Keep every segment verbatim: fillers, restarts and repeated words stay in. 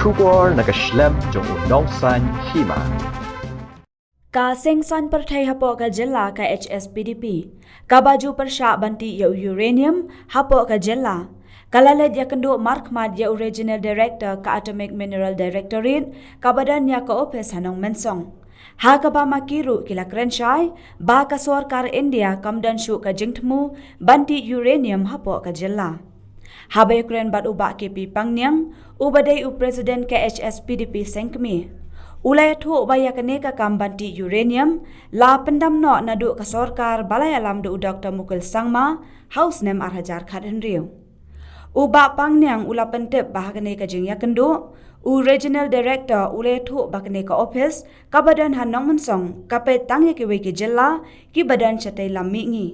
Khubor na ka shlem jong u nongsan hima. Ka seng san pyrthei hapoh ka jylla ka H S P D P kaba ju pyrshah ban tih ïa u uranium hapoh ka jylla ka la leit ïakynduh markhmat ïa u Regional Director ka Atomic Mineral Directorate kaba don ïa ka ophis ha Nongmensong. Ha kaba ma ki ruh ki la kren shai ba ka sorkar India kam don shuh ka jingthmu ban tih uranium hapoh ka jylla. Haba ïakren bad u Bah K P Pangniang, uba dei u President ka H S P D P Sengkmie, u la ïathuh ba ïa kane ka kam ban tih uranium la pyndam noh naduh ka sorkar ba la ïalam da u Doctor Mukul Sangma ha u snem ar hajar khathynriew. U Bah Pangniang u la pyntip ba ha kane ka jingïakynduh, u Regional Director u la ïathuh ba kane ka ophis kaba don ha Nongmensong ka peit tang ïa kiwei ki jylla kiba don shatei lam mihngi,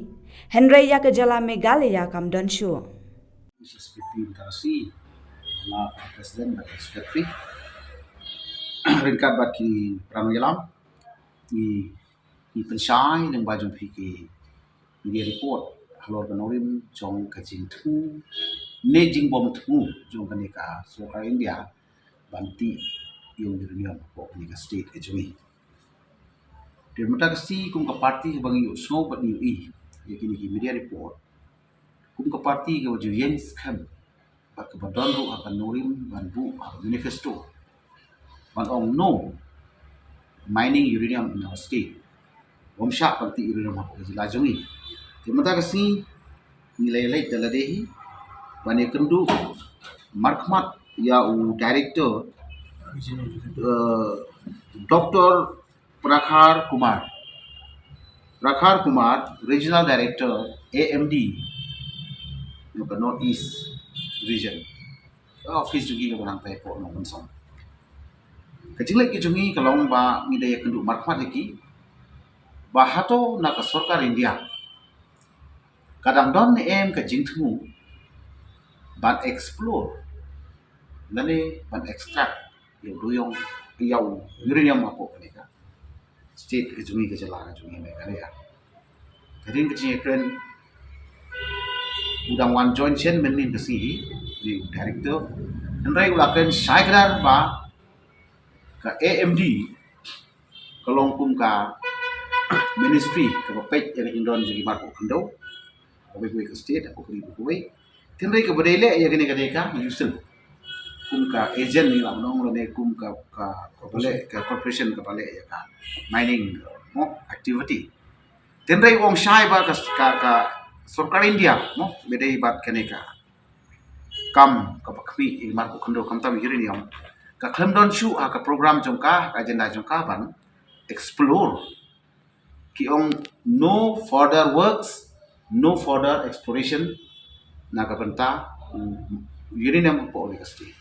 hynrei ïa ka jylla Meghalaya kam don shuh. H S P D P Inter C, la President bad Secretary, ryngkat bad ki para nongïalam, ngi, ngi pynshai lyngba jong phi ki media report halor ka nongrim jong ka jingthmu ne jingbym thmu jong kane ka sorkar India ban tih ïa u uranium hapoh kane ka state ka jong ngi. Te mynta ka sngi kum ka party kaba ngi ïohsngew bad ngi ïohi ïa kine ki media report, kum ka party kaba ju ïeng skhem bad kaba don ruh ha ka nongrim ban buh ha ka manifesto ban ong no mining uranium in our state. Bym shah ban tih uranium hapoh ka jylla jong ngi. Te mynta ka sngi ngi la ïaleit da lade hi ban ïakynduh markhmat ïa u director, eh, Doctor Prakhar Kumar. Prakhar Kumar, Regional Director, A M D, jong ka North East Region. Ka office jong ki ka nangtai hapoh Nongmensong. Ka jingleit ka jong ngi ka long ba ngi da ïakynduh markhmat ïa ki ba hato na ka sorkar India ka dang don ne em ka jingthmu ban explore lane ban extract ïa u duyung, ïa u uranium hapoh kane ka state ka jong ngi, ka jylla ka jong ngi Meghalaya. Hadien ka jingïakren, u dang wan join shen mynnin ka sngi hi, u director. Hynrei u la kren shai kdar ba ka A M D ka long kum ka ministry kaba peit ïa ka jingdon jong ki markhmat khyndew. Kawei kawei ka state, ha ka ri kawei. Hynrei kaba dei leh ïa kane ka dei ka U S I L kum ka agent ngi lah ban ong, lane kum ka, ka, kaba leh, ka corporation kaba leh ïa ka mining, mo, activity. Hynrei u ong shai ba ka, ka, ka sorkar India, mo, ba dei bad kane ka kam kaba khmih ïa ki markhmat khyndew khamtam uranium, ka khlem don shuh ha ka program jong ka, ka agenda jong ka ban explore. Ki ong no further works, no further exploration na ka bynta, mm, uranium hapoh kane ka state.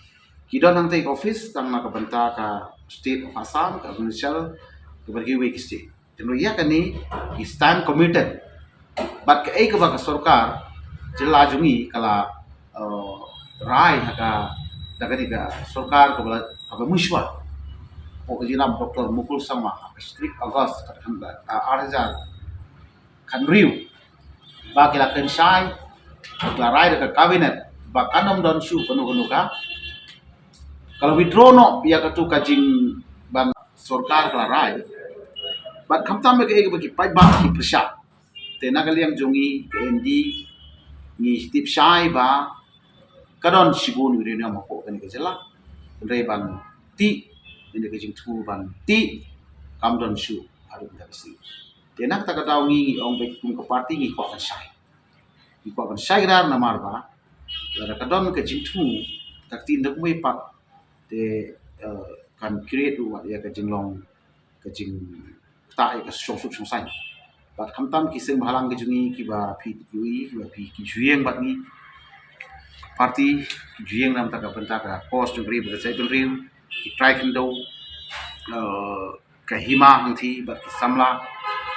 Ki don hangtei ka office tang na ka bynta ka state of Assam, ka Arunachal, ka bad kiwei ki state. Te ïa kane ki stand committed. Bad kaei kaba ka sorkar jylla jong ngi ka la, eh, rai ha ka, da kane ka sorkar kaba la, kaba mynshwa. Ko ka jingïalam Doctor Mukul Sangma ha ka shi tarik August ka, ah, ar hajar khathynriew. Ba ki la kren shai, ba ki la rai da ka cabinet ba kan ym don shuh kano kano ka, ka la withdraw noh ïa katu ka jing ban sorkar ka la rai. Bad khamtam ba kaei kaba ki paidbah ki pyrshah. Te na ka liang jong ngi ka A M D ngi tip shai ba ka don shibun uranium hapoh kane ka jylla. Hynrei ban tih, hynrei ka jingthmu ban tih kam don shuh haduh mynta ka sngi. Te na kata ka daw ngi, ngi ong ba kum ka party ngi kwah ban shai. Ngi kwah ban shai kdar namar ba lada ka don ka jingthmu, ka ktien da kumwei pat te, eh, kan create ruh wat ïa ka jinglong, ka jingktah ïa ka shongsuk shongsaiñ. Bad khamtam ki seng bhalang ka jong ngi kiba phi ïohi, kiba phi ki ju ïeng bad ngi. Party ki ju ïeng na ka bynta ka cause jong ka ri bad ka jaitbynriew, ki trai khyndew, eh, ka hima hangthie bad ki samla,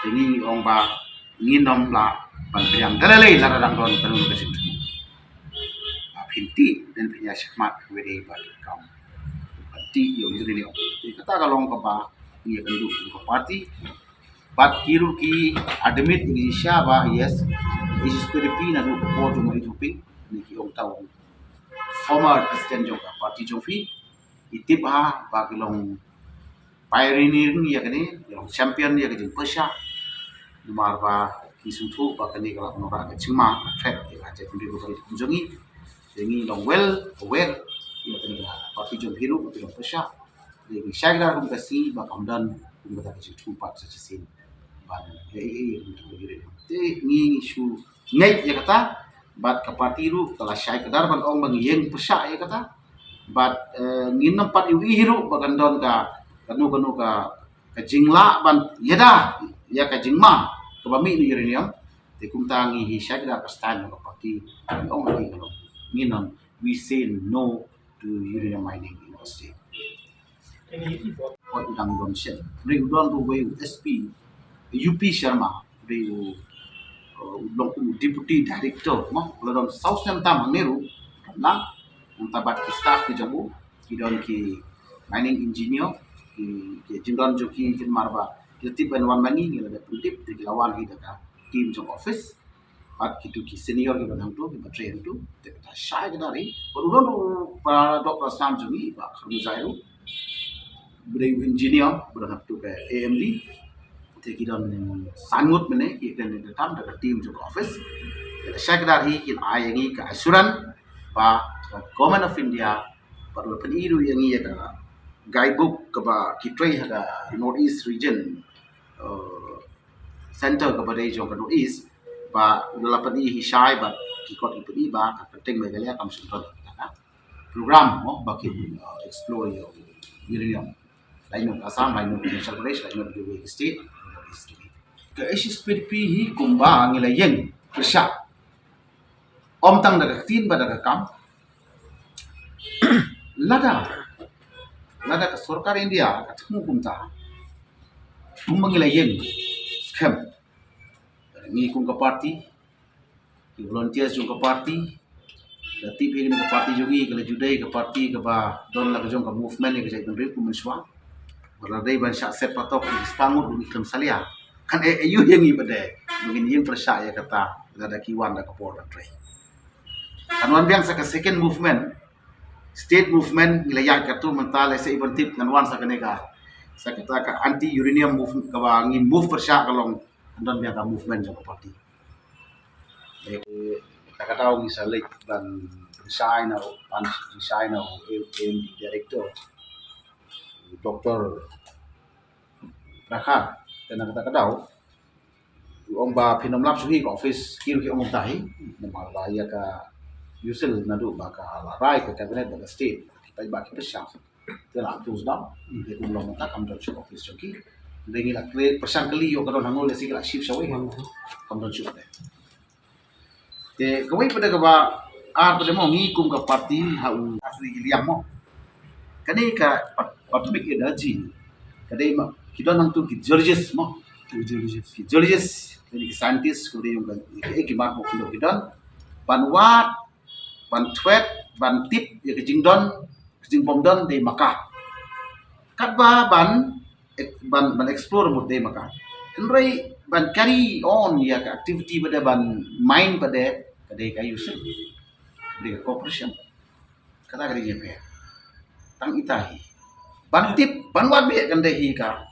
te ngi ong ba ngin ym lah ban pdiang da lei lei lada dang don kano ka jingthmu. Ba phin tih, ne phin ïa shakmat kawei de bad kam ban tih ïa u uranium. Te kata ka long kaba ngi ïakynduh kum ka party. Bad ki ruh ki admit, ngi shisha ba yes, H S P D P naduh ka por jong u Marie Thupiang, ne ki ong ta u former president jong ka party jong phi. Ki tip ha ba ki long pioneer ïa kane, ki long champion ïa ka jingpyrshah. Namar ba ki sngewthuh ba kane ka long ka jingma threat ïa ka jaitbynriew ka ri jong ngi. Te ngi long well aware ïa kane ka party jong ki ruh ki long pyrshah. Te ngi shai kdar kum ka sngi ba kam don kum kata ka jingthmu pat sa shisien ban leh ei ei kum kata ka jingim. Te ngi shu ngeit ïa kata bad ka party ruh ka la shai kdar ban ong ba ngi ïeng pyrshah ïa kata. Bad eh, ngin nym pat ïohi hi ruh ba kan don ka kano kano ka ka jinglah ban ïada ïa ka jingma kaba mih na uranium. Te kumta ngi hi shai kdar ka stand ka party ngi ong ngi ngi ngi nang we say no to uranium mining in our state. Wat u dang don shen. Hynrei u don ruh uwei u S P, U P Sharma, hynrei u, uh, u long kum u deputy director, mo, u la don saw snem tam hangne ruh, u don lang, nangta bad ki staff ki jong u, ki don ki mining engineer, ki, ki jingdon jong ki kin mar ba, ki la tip ban wan ma ngi, ngi la dep pyntip, te ki la wan hi da ka team jong office. Bad kitu ki senior kiba hangtu, kiba trei hangtu, te kata shai kdar hi. Bad u don ruh u para doh para snam jong ngi, Bah Kharmuzai ruh. Ba dei u engineer, ba don hangtu ka A M D. Te ki don san ngut mynne, ki kren da ka kam, da ka team jong ka office. Te kata shai kdar hi, kin ai ïa ngi ka assurance, ba ka Government of India, bad u la pyni ruh ïa ngi ïa ka guidebook kaba ki trei ha ka North East region, uh, center kaba dei jong ka North East, ba u la pyni hi shai bad ki kot ki pyni ba ka kyrteng Meghalaya kam shym don ha ka program mo ba kin, uh, explore ïa u uranium. Lai noh Assam, lai noh Himachal Pradesh, lai noh kiwei ki state North East. Ka H S P D P hi kumba ngi la ïeng pyrshah. Ym tang da ka ktien bad da ka kam. Lada, lada ka sorkar India ka thmu kumta, kumba ngi la ïeng skhem. Ngi kum ka party, ki volunteers jong ka party, la tip hi ka party jong ngi, ka la ju dei ka party kaba don la ka jong ka movement ïa ka jaitbynriew kum mynshuwa. Ba la dei ban shah set patok ki spah ngut ruh ngi khlem salia. Kan eh aïu ïa ngi ba dei ba ngin ïeng pyrshah ïa kata lada ki wan da ka por ban trei. Kan wan biang sa ka second movement, state movement, ngi la ïaid katto mynta, lehse i ban tip ngan wan sa kane ka, sa kata ka anti uranium movement kaba ngin move pyrshah ka long, kan don biang ka movement jong ka party. Eh, kata ka daw ngi sa leit ban pynshai na u, ban pynshai na u A M D director, Doctor Prakhar, te na kata ka daw u ong ba phin ym lap shuh hi ka office, ki ruh ki ong kumta hi, namar ba ïa ka U C I L naduh ba ka la rai ka cabinet bad ka state, ki paidbah ki pyrshang. Te la close down, te kum long mynta kam don shuh office jong ki. Te ngi la kylli, pyrshang kylli ïoh ka don hangno, lehse ki la shift shawei, kam don shuh te. Te kawei pat de kaba ar pat de mo, ngi kum ka party ha u Asri Iliam mo. Kane ka Atomic Energy ka dei ma ki don hangtu ki geologist mo. Ki geologist, ki geologist, kane ki scientist, kaba dei ïong ka, ki, ki mar mo ki don ban wad, ban thwet, ban tip ïa ka jingdon, ka jingbym don dei ma ka. Katba ban, ban, ban explore mut dei ma ka. Hynrei ban carry on ïa ka activity pat de, ban mine pat de, ka dei ka U C I L, ka dei ka corporation. Kata ka dei jingpher. Tang ita hi ban tip, ban wad beit kan dei hi ka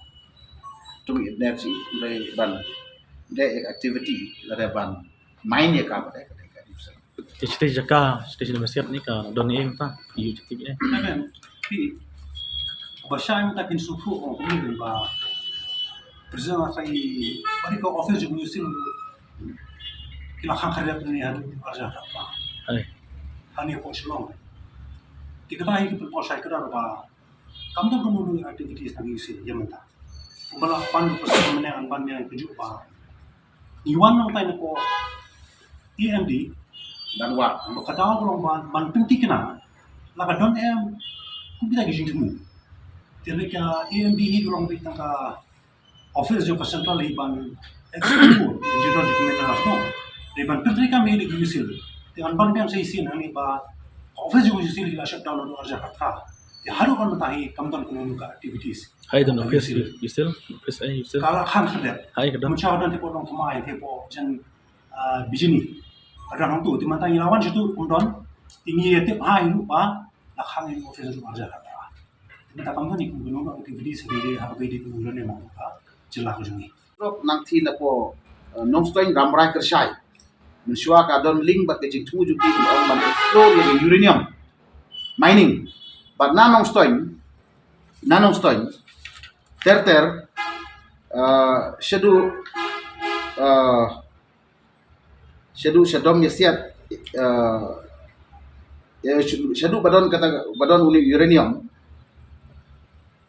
Atomic Energy, hynrei ban dei activity lada ban mine ïa ka pat de, ka dei ka U C I L. Te stage jaka, stage university ni ka don ïing ta, ïu jaka eh. Amen. Ki ba shai mynta kin sngewthuh ong kumne ba president ka i, ba dei ka office jong U C I L ki la khang khariat ni haduh arja ka pa. Hai. Hani ko Shillong. Te kata hi ki pynpaw shai kdar ba kam don kano kano activities na U C I L ïa mynta. Kumba la pan ko sa mynne an ban ïa ka juh ba ngi wan nangtai na ko A M D ban wad. Ka daw ka long ban, ban pynthikna la ka don em kum kita ki jingthmu. Te ka A M D hi ka long beit tang ka office jong ka central hi ban explore jingdon jong ki minerals mo. Te ban pynthikna me da ki U C I L. Te ban ban biang sa shisien hangne ba ka office jong ka U C I L hi la shut down naduh arja ka thra. Te haduh ban mynta hi kam don kano kano ka activities. Hai don office U C I L, office ai U C I L. Ka la khang khyndiat. Hai ka don. Mynshwa don te po Nongthymmai te po jan, ah, Bijni. Ka don hangtu, te mynta ngi la wan shitu kum don. Te ngi ïa tip hai ruh ba la khang ïa office ruh arja ka thra. Bad ka kam ni kum kano ka activity sa dei ha ka dei kum kano ne ma ka jylla ka jong ngi. Rok nang thi na ko, eh, Nongstoiñ Rambrai Kyrshai. Mynshuwa ka don link bad ka jingthmu jong ki ban explore ïa ka uranium mining. Bad na Nongstoiñ, na Nongstoiñ ter ter, eh, shaduh, eh, shaduh sha Dom Ïasiat, eh, eh, shaduh ba don kata, ba don uni uranium.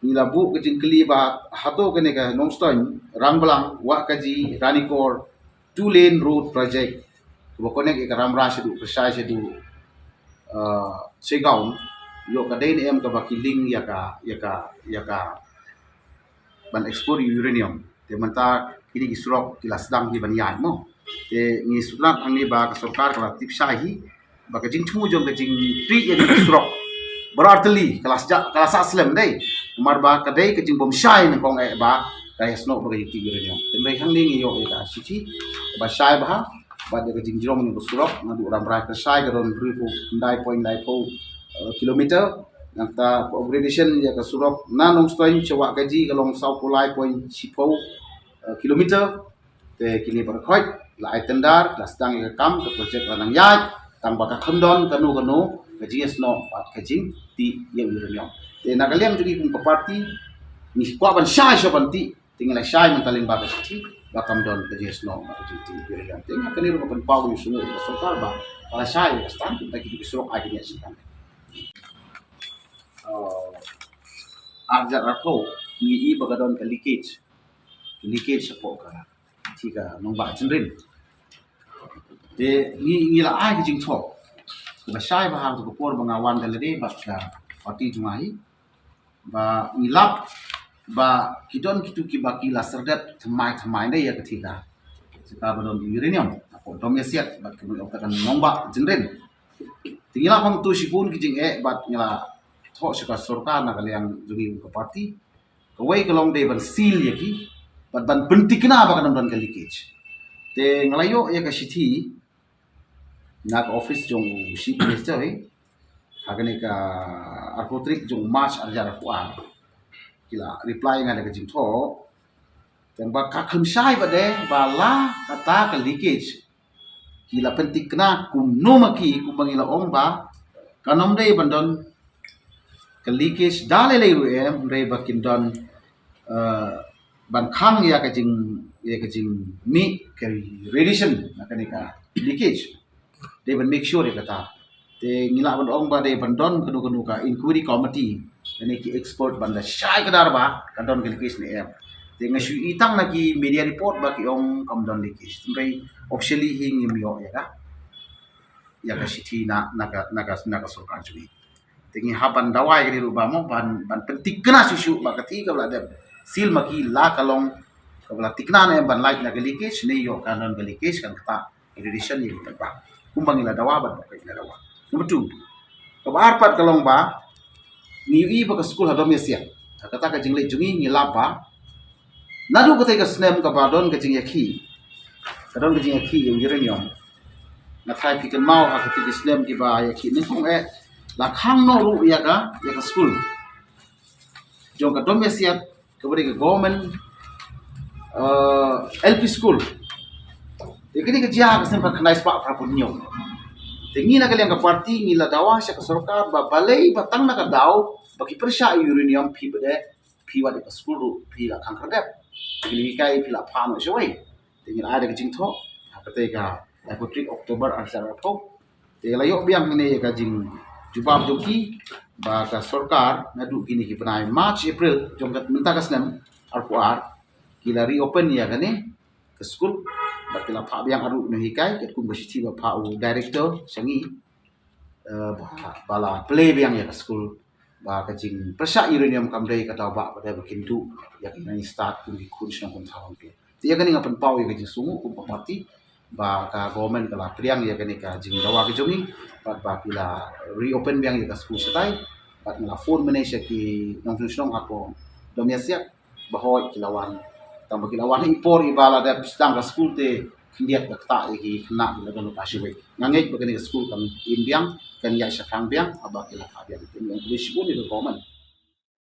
Ngi la buh ka jingkylli ba hato kane ka Nongstoiñ, Rangblang, Wahkaji, Ranikor, two lane road project kaba connect ïa ka Rambrai shaduh Kyrshai shaduh, eh, Segaon, ïoh ka dei ne em kaba ki link ïa ka, ïa ka, ïa ka ban explore uranium. Te mynta kine ki surok ki la sdang hi ban ïaid mo. Te ngi sngewthuh hangne ba ka sorkar ka la tip shai hi ba ka jingthmu jong ka jingtrei ïa ka surok baroh artylli ka la sdang, ka la sah slem dei. Namar ba ka dei ka jingbym shai nyngkong eh ba ka ïasnoh ba ka jingtrei uranium. Te hynrei hangne ngi ïoh ïa ka shithi ba shai bha bad ïa ka jingjrong jong ka surok naduh Rambrai Kyrshai ka don hynriewphew khyndai point laiphew, eh, kilometer. Nangta ka upgradation ïa ka surok na Nongstoiñ sha Wahkaji ka long sawphew lai point shiphew, eh, kilometer. Te kine baroh khoit la ai tender, la sdang ïa ka kam, ka project la nang ïaid, tang ba ka kham don kano kano ka jingïasnoh bad ka jingtrei ïa uranium. Te na ka liang jong ngi kum ka party ngi kwah ban shai sha ban trei. Te ngi la shai mynta lyngba ka shithi ba kam don ka jingïasnoh bad ka jingtrei uranium. Te nga kane ruh nga pynpaw ïa u sngewthuh ïa ka sorkar ba ka la shai ïa ka stand, kumta ki surok ai kine ïa shitom. Oh, arjar arphew ngi i ba ka don ka leakage. Leakage shapoh ka, ki ka nongbah Jynrin. Te ngi, ngi la ai ka jingthoh kaba shai bha ha ka por ba nga wan da lade bad ka party jong nga hi. Ba ngi lap ba ki don kitu kiba ki la serdep thymmai thymmai ne ïa ka thika. Thika ba don uranium hapoh Dom Ïasiat bad ka nongbah Jynrin. Te ngi la pang tu shibun ki jingeh bad ngi la thoh sha ka sorkar na ka liang jong ngi ka party. Kawei ka long dei ban seal ïa ki bad ban pynthikna ba kan ym don ka leakage. Te nga la ïoh ïa ka shithi na ka office jong u Chief Minister hi ha kane ka arphew tarik jong March arjar arphew ar. Ki la reply nga da ka jingthoh. Tang ba ka kham shai ba dei ba la kata ka leakage ki la pynthikna kumno ma ki, kumba ngi la ong ba kan ym dei ban don ka leakage da lei lei ruh em, hynrei ba kin don, eh, ban khang ïa ka jing, ïa ka jingmih ka radiation na kane ka leakage. Dei ban make sure ïa kata. Te ngi lah ban ong ba dei ban don kano kano ka inquiry committee lane ki expert ban da shai kdar ba ka don ka leakage ne em. Te nga shu i tang na ki media report ba ki ong kam don leakage. Hynrei officially hi ngim ïoh ïa ka, ïa ka shithi na, na ka, na ka, na ka sorkar jong ngi. Te ngi hap ban dawa ïa kane ruh ba mo ban, ban pynthikna shuh shuh ba ka thika ba la dep seal ma ki la ka long kaba la thikna ne em ban lait na ka leakage ne ïoh ka don ka leakage kan kata radiation ïa ki paidbah. Kumba ngi la dawa bad ba ngi la dawa. Number two. Kaba ar pat ka long ba ngi ïohi ba ka skul ha Dom Ïasiat. Ha kata ka jingleit jong ngi ngi lap ba naduh katei ka snem kaba don ka jingïakhih, ka don ka jingïakhih ïa u uranium. Nga tharai phi kynmaw ha katei ka snem kiba ïakhih nyngkong eh la khang noh ruh ïa ka, ïa ka skul jong ka Dom Ïasiat kaba dei ka government, eh, L P school. Te kane ka jia ha ka snem khatkhyndai spah phra phew hynñiew. Te ngi na ka liang ka party ngi la dawa sha ka sorkar ba balei ba tang na ka daw ba ki pyrshah ïa u uranium phi bad phi wad ïa ka skul ruh phi la khang khyrdep. Te ngi hikai phi la phah noh shawei. Te ngi la ai da ka jingthoh ha katei ka laiphew tarik October arhajar arphew. Te la ïoh biang hangne ïa ka jingjubab jong ki ba ka sorkar naduh kine ki bnai March, April jong ka mynta ka snem arphew ar ki la reopen ïa kane ka skul bad ki la phah biang arngut u nonghikai katkum ka shithi ba phah u director sha ngi, eh, ba, ba la plie biang ïa ka skul ba ka jingpyrshah uranium kam dei ka daw ba, ba dei ba kin duh ïa ka ngi start kum ki khun shnong kum thaw. Te ïa kane nga pynpaw ïa ka jingsngew kum ka party ba ka government ka la pdiang ïa kane ka jingdawa ka jong ngi bad ba ki la reopen biang ïa ka skul shatai. Bad nga la phone mynne sha ki nongshong shnong hapoh Dom Ïasiat ba hooid ki la wan. Tang ba ki la wan ha i por iba la dep sdang ka skul te khyndiat ka ktah ïa ki khynnah ki la don ka shawei. Nga ngeit ba kane ka skul kan im biang, kan ïaid shaphrang biang haba ki la phah biang. Te nga khublei shibun ïa ka government.